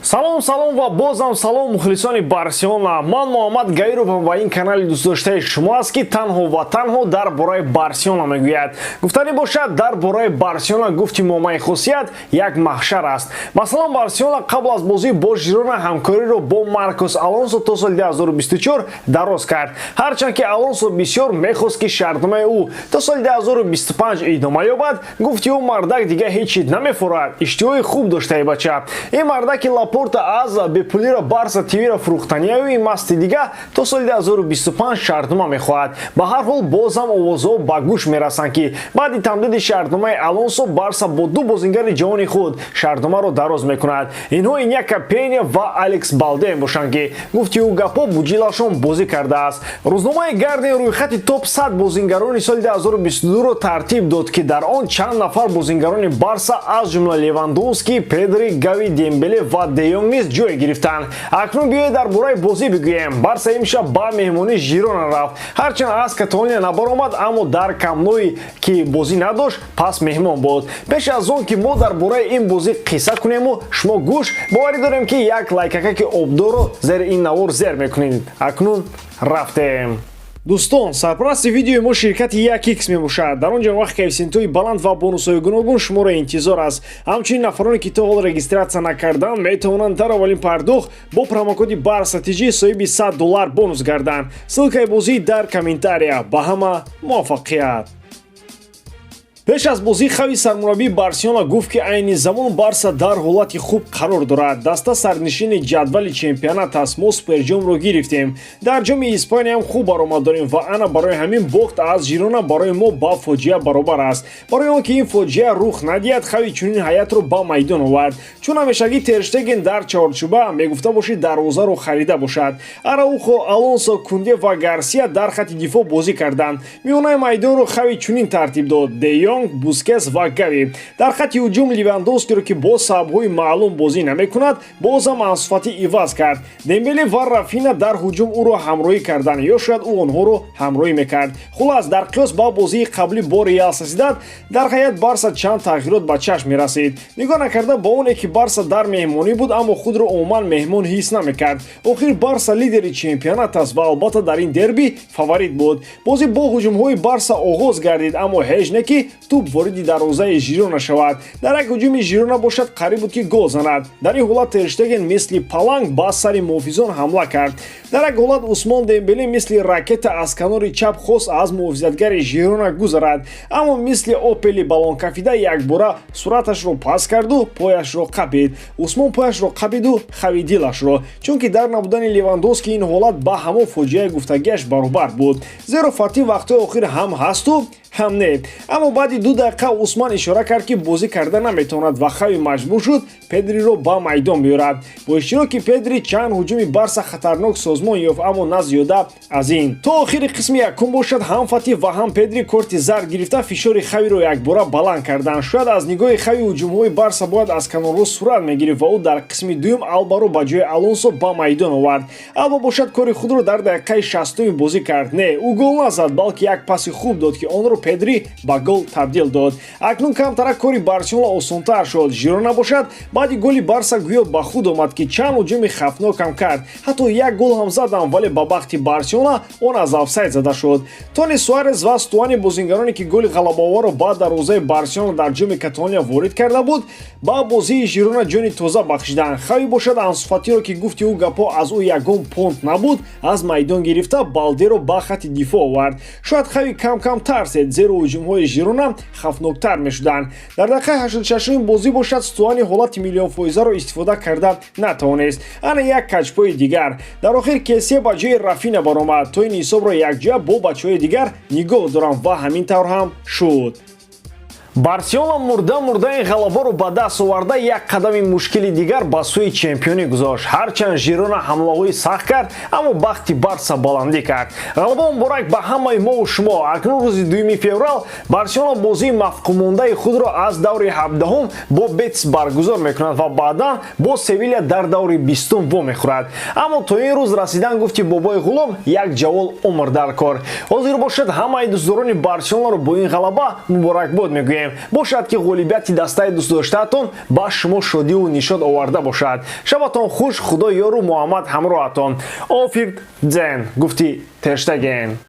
Салом, салом ва бозам салом, мухлисони Барселона. Ман Муҳаммад Гаировам ва ин канали дӯстдоштаи шумо аст, ки танҳо ва танҳо дар бораи Барселона мегӯяд. Гуфтанӣ бошад, дар бораи Барселона гуфти момаи хусусият як маҳшар аст. Масалан, Барселона қабл аз бозӣ бо Жирона ҳамкориро бо Маркос Алонсо то соли 2024 дароз кард, ҳарчанд ки Алонсо бисёр мехост, ки шартномаи ӯ то соли 2025 идома ёбад. Гуфти ӯ, мардак дига ҳеҷ чиз намефурад, иштиҳои хуб доштаи бача. Ин мардаки Лапорта аз бепулиро Барса ТВро фурӯхтанияю ин масти дига то соли 2025 шартнома мехоҳад. Ба ҳар ҳол, бозам овозҳо ба гӯш мерасанд, ки баъди тамдиди шартномаи Алонсо Барса бо ду бозингари ҷавони худ шартномаро дароз мекунад. Инҳо Иняка Пеня ва Алекс Балде мебошанд, ки гуфти ӯ гапҳо буҷилашон бозӣ кардааст. Рӯзномаи Гардиан рӯйхати топ 100 бозингарони соли 2022-ро тартиб дод, ки дар он чанд нафар бозингарони Барса, аз ҷумла Левандовски, Педри, Гави, Дембеле ва Де Йонг низ ҷой гирифтанд. Акнун биёед, дар бораи бозӣ бигӯем. Барса имшаб ба меҳмонии Жирона рафт. Ҳарчанд аз Каталония набаромад, аммо дар Камп Нои ки бозӣ надошт, пас меҳмон буд. Пеш аз он ки мо дар бораи ин бозӣ қисса кунему шумо гӯш, боварӣ дорем, ки як лайкакаки обдорро зери ин навор зер мекунед. Акнун рафтем. Дӯстон, сарпарасти видеои мо ширкати 1x мебошад. Дар он ҷо вақт коэффисиентҳои баланд ва бонусҳои гуногун шуморо интизор аст. Ҳамчунин нафароне, ки то ҳол регистрация накарданд, метавонанд дар аввалин пардохт бо промокоди Барса ТЖ соҳиби 100 доллар бонус гарданд. Ссылкаи бозӣ дар комментария. Ба ҳама муваффақият! Пеш аз бозӣ Хави, сармураббии Барселона, гуфт, ки айни замон Барса дар ҳолати хуб қарор дорад. Даста сарнишини ҷадвали чемпионат аст. Мо суперҷомро гирифтем, дар ҷоми Испанияам хуб баромад дорем ва ана барои ҳамин бохт аз Жирона барои мо ба фоҷиа баробар аст. Барои он ки ин фоҷиа рух надиҳад, Хави чунин ҳайатро ба майдон овард. Чун ҳамешагӣ Терштеген дар чорчӯба, мегуфта бошед, дарвозаро харида бошад. Араухо, Алонсо, Кунде ва Гарсия дар хатти дифоъ бозӣ карданд. Миёнаи майдонро Хави чунин тартиб дод: Де Йонг, Бускес ва Гави. Дар хатти ҳуҷум Левандовскиро, ки бо сабабҳои маълум бозӣ намекунад, бозам Ансу Фати иваз кард. Дембеле ва Рафина дар ҳуҷум ӯро ҳамроҳӣ карданд ё шояд ӯ онҳоро ҳамроҳӣ мекард. Хулас, дар қиёс ба бозии қаблӣ бо Реал Сосидад дар ҳайат Барса чанд тағйирот ба чашм мерасид. Нигоҳ накарда ба оне ки Барса дар меҳмонӣ буд, аммо худро умуман меҳмон ҳис намекард. Охир Барса лидери чемпионат аст ва албатта дар ин дерби фаворит буд. Бозӣ бо ҳуҷумҳои Барса оғоз гардид, аммо ҳеҷ не ки тӯб вориди дарвозаи Жирона шавад. Дар як ҳуҷуми Жирона бошад, қариб буд, ки гол занад. Дар ин ҳолат Терштеген мисли паланг ба сари муҳофизон ҳамла кард. Дар як ҳолат Усмон Дембеле мисли ракета аз канори чап хост аз муҳофизатгари Жирона гузарад, аммо мисли Опели баллонкафида якбора суръаташро паст карду пояшро қапид. Усмон пояшро қапиду Хави дилашро, чунки дар набудани Левандовски ин ҳолат ба ҳамон фоҷиаи гуфтагиаш баробар буд, зеро Фатӣ вақтҳои охир ҳам ҳасту ҳам не. Аммо баъди 2 дақиқа Усман ишора кард, ки бозӣ карда наметавонад, ва Хави маҷбур шуд Педриро ба майдон биёрад. Бо иштироки Педри чанд ҳуҷуми Барса хатарнок созмон ёфт, аммо на зиёда аз ин. То охири қисми якум бошад, ҳам Фатӣ ва ҳам Педри корти зард гирифта, фишори Хавиро якбора баланд карданд. Шояд аз нигоҳи Хави ҳуҷумҳои Барса бояд аз канорҳо сурат мегирифт ва ӯ дар қисми дуюм Албаро ба ҷои Алонсо ба майдон овард. Алба бошад, кори худро дар дақиқаи 60-уми бозӣ кард. Не, ӯ гол назад, балки як паси хуб дод, ки онро Педри ба гол табдил дод. Акнун камтарак кори Барселона осонтар шуд. Жирона бошад, баъди голи Барса гӯё ба худ омад, ки чанд ҳуҷуми хавфнокам кард, ҳатто як гол ҳам задам, вале ба бахти Барселона он аз офсайд зада шуд. Тони Суарес ва Стуани, бозингароне ки голи ғалабаоварро ба дарвозаи Барселона дар ҷоми Каталония ворид карда буд, ба бозии Жирона ҷони тоза бахшиданд. Хави бошад, Ансу Фатиро, ки гуфти ӯ гапҳо аз ӯ ягон понт набуд, аз майдон гирифта, Балдеро ба хатти дифоъ овард. Шояд Хави кам-кам тарсед, зеро ҳуҷумҳои Жирона хавфноктар мешуданд. Дар дақиқаи 86-уми бозӣ бошад, Стуани ҳолати миллионфоизаро истифода карда натавонист. Ана як каҷпои дигар. Дар охир Кесе ба ҷои Рафина баромад, то ин ҳисобро якҷоя бо бачаҳои дигар нигоҳ дорам, ва ҳамин тавр ҳам шуд. Барселона мурда мурда ин ғалабаро ба даст оварда, як қадами мушкили дигар ба сӯи чемпионӣ гузошт. Ҳарчанд Жирона ҳамлаҳои сахт кард, аммо бахти Барса баландӣ кард. Ғалаба муборак ба ҳамаи мову шумо. Акнун рӯзи 2 феврал Барселона бозии мафқумондаи худро аз даври 17-ум бо Бетис баргузор мекунад ва баъдан бо Севиля дар даври 20-ум вомехӯрад. Аммо то ин рӯз расидан, гуфти бобои ғулом, як ҷавол умр дар кор. Ҳозир бошад, ҳамаи дӯстдорони Барселонаро бо ин ғалаба муборакбод мегӯем. мекунем. Бошад, ки ғолибияти дастаи дӯстдоштаатон ба шумо шодиву нишод оварда бошад. Шабатон хуш, Худо ёру Муҳаммад ҳамроҳатон. Auf Wiedersehen, гуфти Тер Штеген.